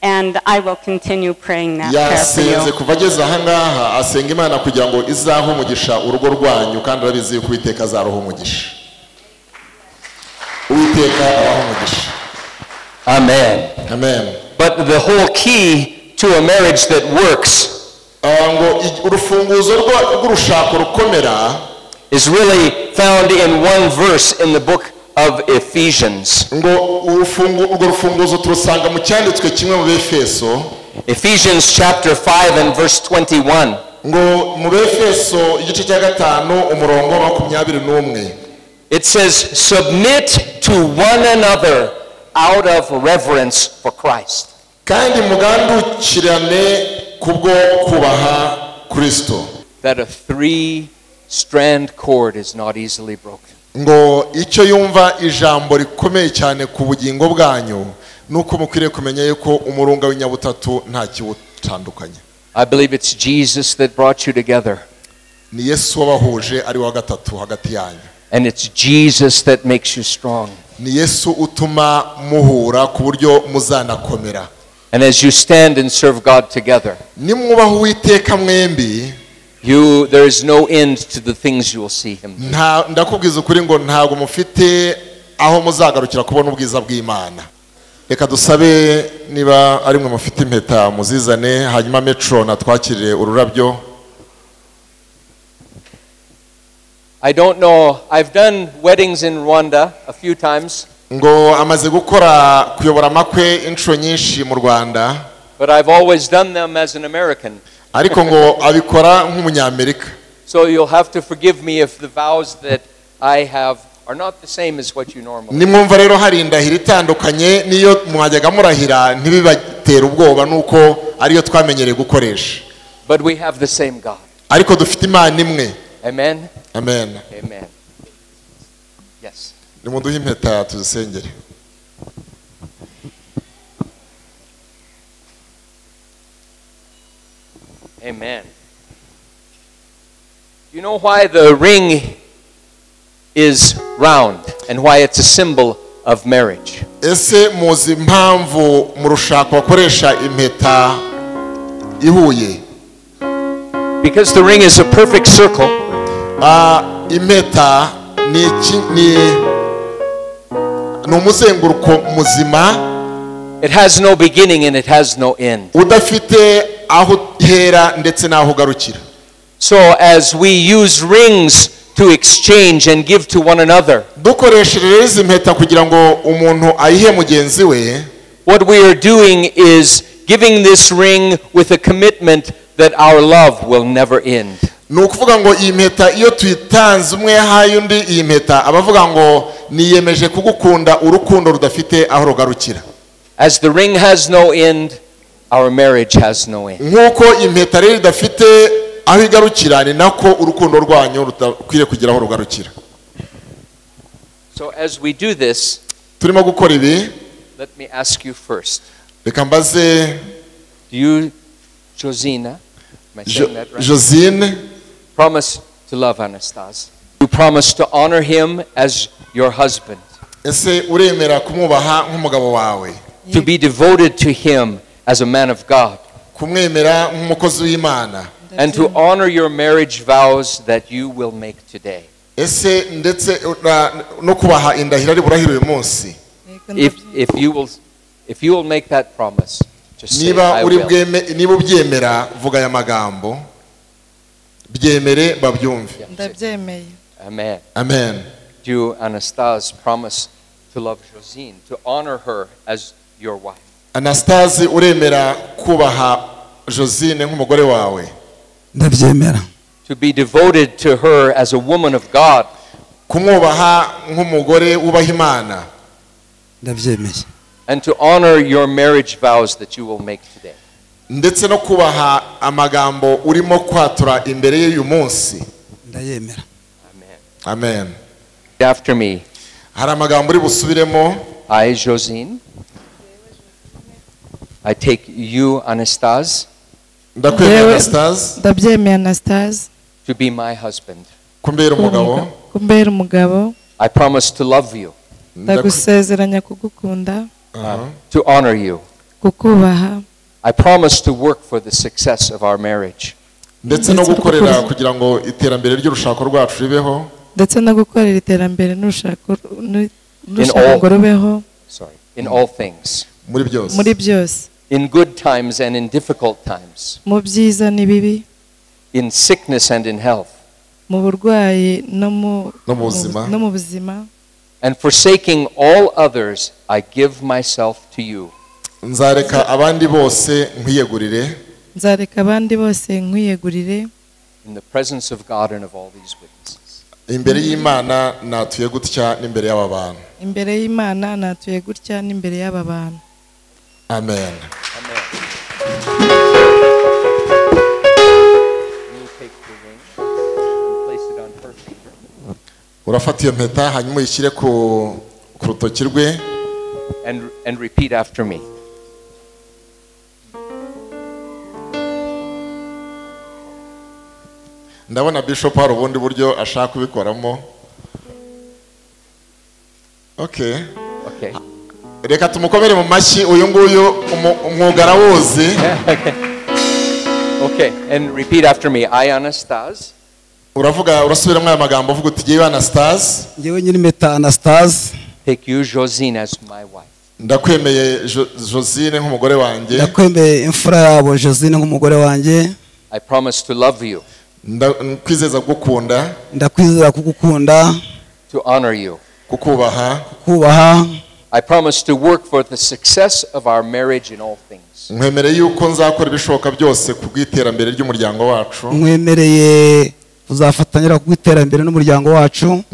and I will continue praying that prayer for Yasenze you. kuva ageze aha ngaha asenga Imana kugira ngo izahe umugisha urugo rwanyu kandi arabizi yuko Uwiteka azaruha umugisha. Uwiteka abaha umugisha. Amen. Amen. But the whole key to a marriage that works ngo urufunguzo rw'urushako rukomera is really found in one verse in the book of Ephesians. Ngo urwo rufunguzo turusanga mu cyanditswe kimwe mu Befeso. Ephesians chapter 5 and verse 21. Ngo mu Befeso igice cya 5 umurongo wa 21. It says, submit to one another out of reverence for Christ. Kandi mugandukirane kubwo kubaha Kristo. That a three-strand cord is not easily broken. Ngo icyo yumva ijambo rikomeye cyane ku bugingo bwanyu nuko mukwiriye kumenya yuko umurunga w'inyabutatu nta kiwutandukanya. I believe it's Jesus that brought you together. Ni Yesu wabahuje ari wa gatatu hagati yanyu. And it's Jesus that makes you strong. Ni Yesu utuma muhura ku buryo muzanakomera. And as you stand and serve God together, nimwubaha Uwiteka mwembi, there is no end to the things you will see him do. Ndakubwiza ukuri ngo ntabwo mufite aho muzagarukira kubona ubwiza bw'Imana. Reka dusabe niba ari mwe mufite impeta muzizane, hanyuma Metro natwakirire ururabyo. I don't know. I've done weddings in Rwanda a few times. Ngo amaze gukora kuyobora amakwe inshuro nyinshi mu Rwanda. But I've always done them as an American. Ariko ngo abikora nk'umunyamerika. So you'll have to forgive me if the vows that I have are not the same as what you normally. Nimwumva rero hari indahiro itandukanye niyo mwajyaga murahira ntibibatera ubwoba nuko ariyo twamenyereye gukoresha. But we have the same God. Ariko dufite Imana imwe. Amen. Amen. Amen. Yes. Nimuduhe impeta tuzisengere. Amen. You know why the ring is round and why it's a symbol of marriage? Ese muzi impamvu mu rushako bakoresha impeta ihuye? Because the ring is a perfect circle. Impeta ni umuzenguruko muzima. It has no beginning and it has no end. Udafite aho uhera ndetse n'aho ugarukira. So as we use rings to exchange and give to one another, dukoresheje rero izi mpeta kugira ngo umuntu ayihe mugenzi we, what we are doing is giving this ring with a commitment that our love will never end. Ni ukuvuga ngo iyi mpeta iyo tuyitanze umwe yahaye undi iyi mpeta abavuga ngo niyemeje kugukunda urukundo rudafite aho rugarukira. As the ring has no end, our marriage has no end. Nkuko impeta rero idafite aho igarukira ni nako urukundo rwanyu rudakwiriye kugira aho rugarukira. So as we do this, turimo gukora ibi, let me ask you first. Reka mbaze, do you, Josina, am I saying that right? Josine, promise to love Anastase. You promise to honor him as your husband. Ese uremera kumwubaha nk'umugabo wawe? To be devoted to him as a man of God. Kumwemera nk'umukozi w'Imana. And to honor your marriage vows that you will make today. Ese ndetse no kubaha indahiro ari burahira uyu munsi. If you will make that promise, just say, I will. Niba ubyemera vuga aya magambo, byemere babyumve. Ndabyemeye. Amen. Amen. Do you, Anastase, promise to love Josine, to honor her as your wife? Anastase uremera kubaha Josine nk'umugore wawe? Ndabyemera. To be devoted to her as a woman of God. Kumwubaha nk'umugore wubaha Imana. Ndabyemeye. And to honor your marriage vows that you will make today. Ndetse no kubaha amagambo urimo kwatura imbere y'uyu munsi. Ndayemera. Amen. Amen. After me. Hari amagambo uri busubiremo. I, Josine, I take you, Anastase. Ndakwemeye Anastase. Ndabyemeye Anastase. To be my husband. Kumbera umugabo. Kumbera umugabo. I promise to love you. Ndagusezeranya kugukunda. To honor you. Kukubaha. I promise to work for the success of our marriage. Ndetse no gukorera kugira ngo iterambere ry'urushako rwacu ribeho. Ndetse no gukorera iterambere n'urushako ngo rubeho. Sorry, in all things. Muri byose. Muri byose. In good times and in difficult times. Mu byiza n'ibibi. In sickness and in health. Mu burwayi no mu buzima. And forsaking all others, I give myself to you. Nzareka abandi bose nkwiyegurire. Nzareka abandi bose nkwiyegurire. In the presence of God and of all these witnesses. Imbere y'Imana natuye gutya n'imbere y'aba bantu. Imbere y'Imana natuye gutya n'imbere y'aba bantu. Amen. Amen. You take the ring and place it on her finger. Urafata iyo mpeta hanyuma uyishyire ku rutoki rwe. And repeat after me. Ndabona Bishop hari ubundi buryo ashaka kubikoramo. Okay. Okay. Reka tumukomere mu mashyi uyu nguyu umwuga arawuzi. Okay, and repeat after me. I, Anastase. Uravuga urasubiramo aya magambo uvuga uti jyewe Anastase. Njyewe nyiri impeta Anastase. Take you, Josine, as my wife. Ndakwemeye Josine nk'umugore wanjye. Ndakwemeye imfura yabo Josine nk'umugore wanjye. I promise to love you. Ndakwizeza kugukunda. Ndakwizeza kugukunda. To honor you. Kukubaha. Kukubaha. I promise to work for the success of our marriage in all things. Nkwemereye yuko nzakora ibishoboka byose kubw'iterambere ry'umuryango wacu. Nkwemereye kuzafatanyira kubw'iterambere n'umuryango wacu.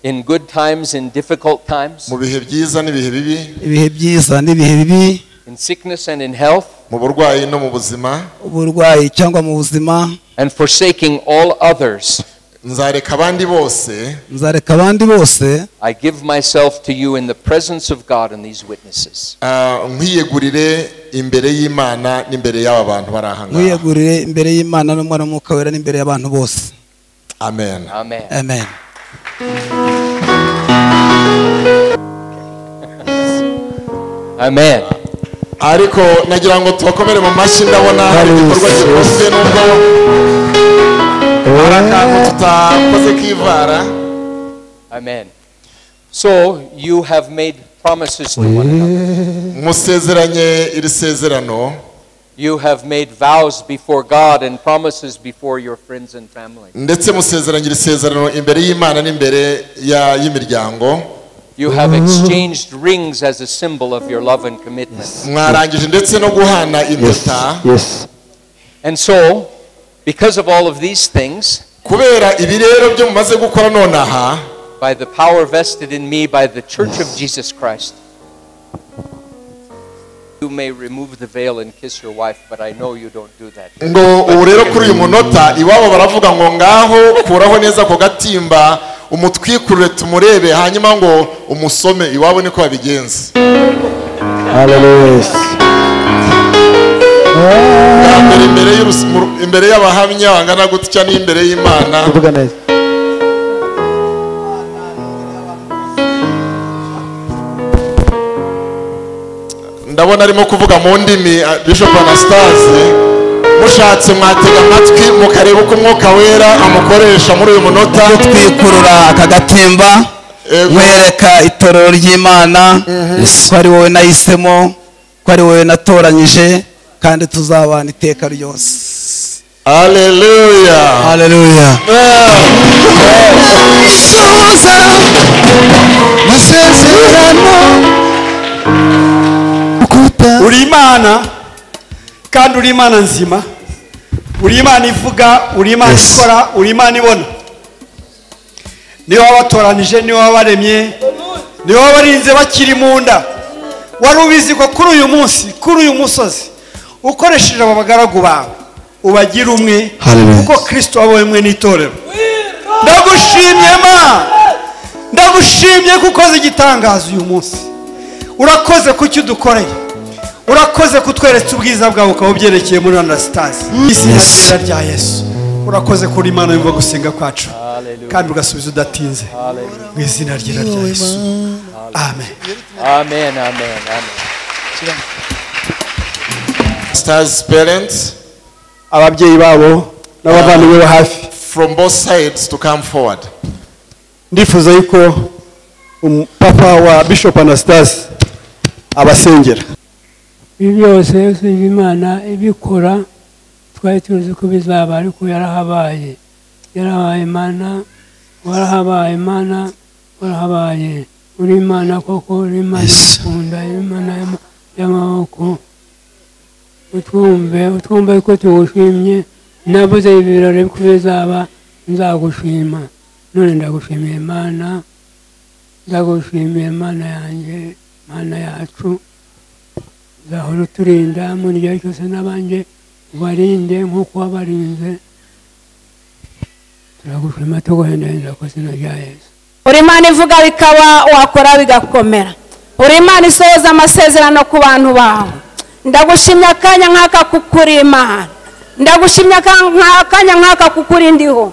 In good times, in difficult times. Mu bihe byiza n'ibihe bibi. Ibihe byiza n'ibihe bibi. In sickness and in health. Mu burwayi no mu buzima. Uburwayi cyangwa mu buzima. And forsaking all others. Nzareka abandi bose. Nzareka abandi bose. I give myself to you in the presence of God and these witnesses. Nkwiyegurire imbere y'Imana n'imbere y'aba bantu bari aha ngaha. Nkwiyegurire imbere y'Imana n'Umwana w'Umwuka Wera n'imbere y'abantu bose. Amen. Amen. Amen. Amen. Ariko nagira ngo tubakomere mu mashyi, ndabona hari igikorwa gikozwe nubwo hari akantu tutakoze kivara. Amen. So you have made promises to one another. Musezeranye iri sezerano. You have made vows before God and promises before your friends and family. Ndetse musezeranye iri sezerano imbere y'Imana n'imbere y'imiryango. You have exchanged rings as a symbol of your love and commitment. Mwarangije ndetse no guhana impeta. Yes. And so, because of all of these things, kubera ibi rero byo mumaze gukora nonaha, by the power vested in me by the Church of Jesus Christ, you may remove the veil and kiss your wife, but I know you don't do that. Ngo ubu rero kuri uyu munota iwabo baravuga ngo ngaho kuraho neza ko gatimba umutwikurure tumurebe, hanyuma ngo umusome. Iwabo niko babigenza. Hallelujah. Imbere y'abahamya bangana gutya n'imbere y'Imana. Kuvuga neza. Ndabona arimo kuvuga mu ndimi Bishop Anastase. Mushatse mwatega amatwi mukareba uko Umwuka Wera amukoresha muri uyu munota. Twikurura aka gatimba mwereka itorero ry'Imana ko ari wowe nahisemo, ko ari wowe natoranyije, kandi tuzabana iteka ryose. Hallelujah. Hallelujah. Suza masezerano. Uri Imana kandi uri Imana nzima, uri Imana ivuga, uri Imana ikora, uri Imana ibona. Niwe wabatoranije, niwe wabaremye, niwe wabarinze bakiri mu nda. Wari ubizi ko kuri uyu munsi, kuri uyu musozi, ukoresheje aba bagaragu bawe ubagira umwe, kuko Kristo wabaye umwe n'itorero. Ndagushimye Mana, ndagushimye kuko ukoze igitangaza uyu munsi. Urakoze kucyo udukoreye, urakoze kutweretse ubwiza bwawe ukaba ubyerekeye muri Anastase. Izina rya Yesu. Urakoze kuri Imana yumva gusenga kwacu kandi ugasubiza udatinze, mu izina ryera rya Yesu. Amen. Amen, amen, amen. Stars parents, ababyeyi babo n'abavandimwe bo hafi, from both sides to come forward. Ndifuza yuko papa wa Bishop Anastase abasengera. Ibi byose Imana ibikora twari tuzi ko bizaba, ariko yarahabaye, yarahabaye Imana, warahabaye Imana, warahabaye. Uri Imana koko, uri Imana ikunda, uri Imana y'amaboko. Utwumve, utwumve ko tugushimye. Nabuze ibirori ko bizaba, nzagushima. None ndagushimiye Imana, ndagushimiye Imana yanjye, Imana yacu. Zahora uturinda muri gihe cyose, n'abanjye ubarinde nk'uko wabarinze. Turagushima tuguhendahenda ku izina rya Yesu. Uri Imana ivuga bikaba, wakora bigakomera. Uri Imana isohoza amasezerano ku bantu bawe. Ndagushimye akanya nk'aka kukuri Imana, ndagushimye akanya nk'aka kukuri ndiho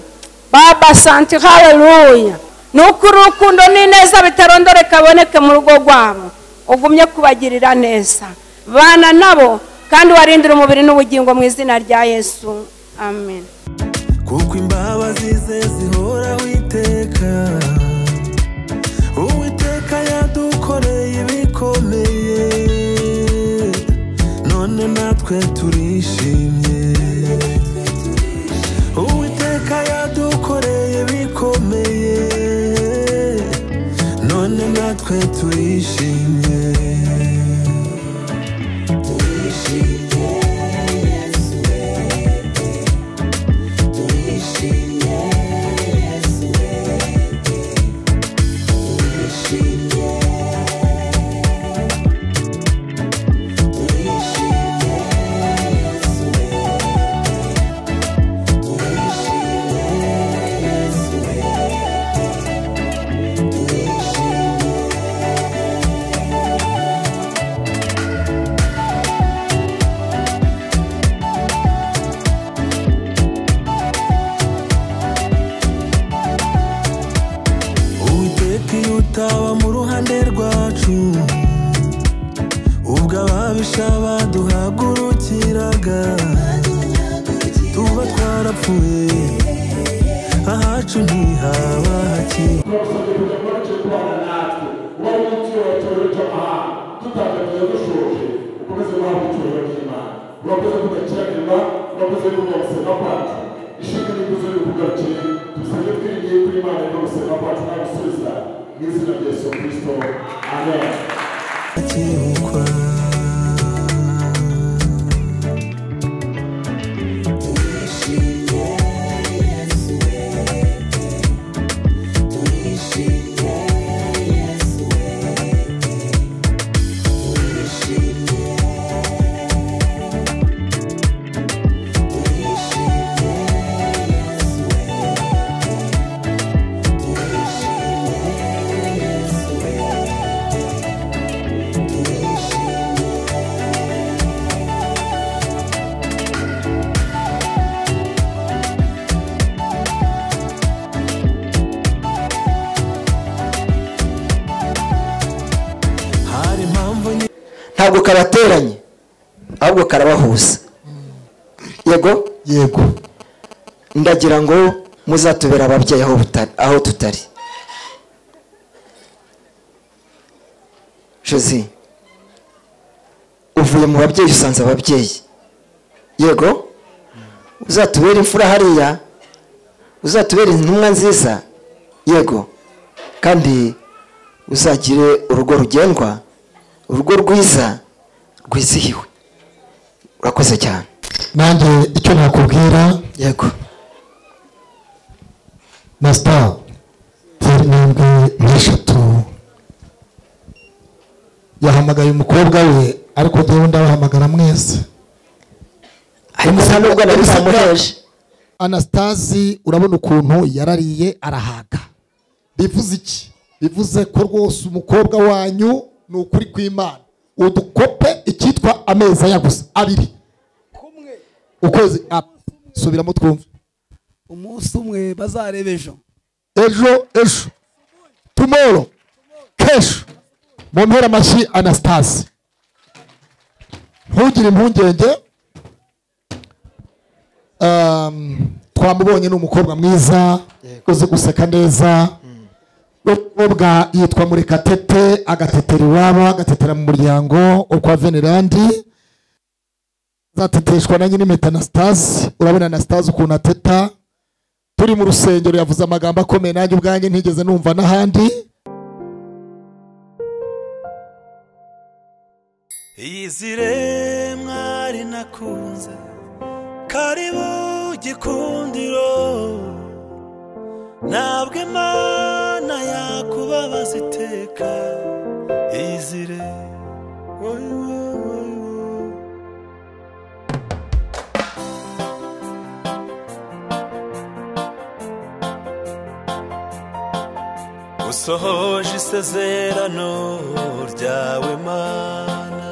Baba. Santi, haleluya. Nuko urukundo n'ineza bitarondoreka kaboneke mu rugo rwabo, ugumye kubagirira neza, bana nabo kandi warindira umubiri n'ubugingo mu izina rya Yesu. Amen. Kuko imbabazi ze zihoraho iteka, Uwiteka yadukoreye ibikomeye, none natwe turishimye. Uwiteka Turishimye, turishimye Yesu we, turishimye Yesu we, turishimye, turishimye Yesu we, turishimye Yesu we, turishimye. Uwiteka iyo utaba mu ruhande rwacu, ubwo ababisha baduhagurukiraga, tuba twarapfuye, ahacu ntihaba hakiri. Turabasabye kugira ngo bace kubana natwe wari munsi y'abaturage aha tutagaye dushoje ukomeze guhabwa icyubahiro cy'Imana. Urakoze kudakiranirwa, urakoze kumva gusenga kwacu. Ishimwe n'ikuzo bikugarukiye, dusabye twiringiye kuri Imana no gusenga kwacu nta gusubiza mu izina rya Yesu Kristo, amen. Akibukwa. Turishimye Yesu we, turishimye Yesu we, turishimye, turishimye Yesu we, turishimye Yesu we, turishimye. Hari impamvu Ntabwo kabateranye ahubwo karabahuza. Yego, yego. Ndagira ngo muzatubera ababyeyi aho aho tutari. Josi, uvuye mu babyeyi usanze ababyeyi. Yego, uzatubera imfura hariya, uzatubera intumwa nziza. Yego, kandi uzagire urugo rugendwa, urugo rwiza rwizihiwe. Urakoze cyane. Nanjye icyo nakubwira, yego, Master, tera intambwe nk'eshatu. Yahamagaye umukobwa we, ariko njyewe ndabahamagara mwese. Ariko nta nubwo nari namuheje. Anastasi, urabona ukuntu yarariye arahaga. Bivuze iki? Bivuze ko rwose umukobwa wanyu ni ukuri kw'Imana. Udukope icyitwa amezi aya gusa abiri, ukwezi, subiramo twumve. Umunsi umwe bazareba ejo, ejo ejo, tomorrow, kesho. Mumpere amashyi Anastasi. Ntugire impungenge, twamubonye ni umukobwa mwiza uzi guseka neza. Umukobwa yitwa Murekatete, agatetera iwabo, agatetera mu muryango wo kwa Venerandi. Azateteshwa na nyine impeta Anastasi. Urabona Anastasi ukuntu ateta. Turi mu rusengero yavuze amagambo akomeye nanjye ubwanjye ntigeze numva n'ahandi. Iyizire mwari nakunze, karibu gikundiro, ntabwo Imana yakubabaza iteka. Iyizire wowe wowe. Usohoje isezerano ryawe Mana,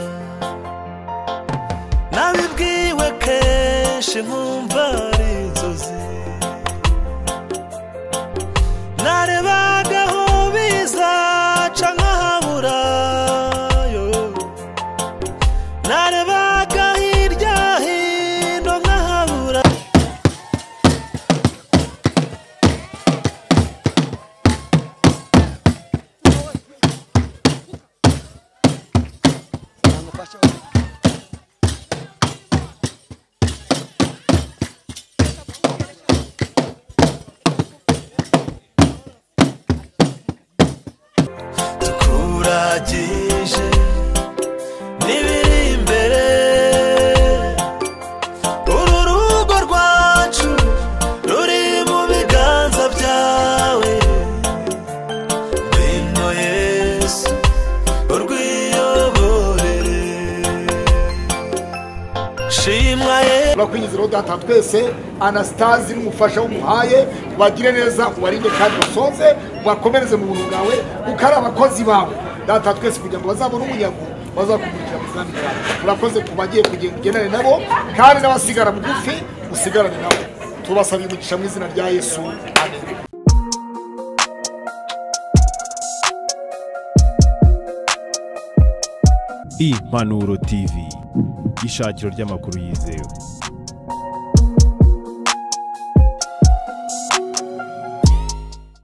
nabibwiwe kenshi nkumva ari inzozi, narebaga aho bizaca nkahabura yo, narebaga hirya hino nkahabura. byinshi n'ibiri imbere. Uru rugo rwacu ruri mu biganza byawe, ngwino Yesu urwiyoborere. Shimwa Yesu. Turakwinginze rero data twese, Anastasi n'umufasha w'umuhaye, ubagire neza, ubarinde kandi basoze, ubakomereze mu buntu bwawe, kuko ari abakozi bawe data twese, kugira ngo bazabone umunyago bazakumurikira mu bwami bwawe. Urakoze ku bagiye kugenda ugendane nabo, kandi n'abasigara bugufi usigarane nabo. Tubasabiye umugisha mu izina rya Yesu, amen. Impanuro TV, ishakiro ry'amakuru yizewe.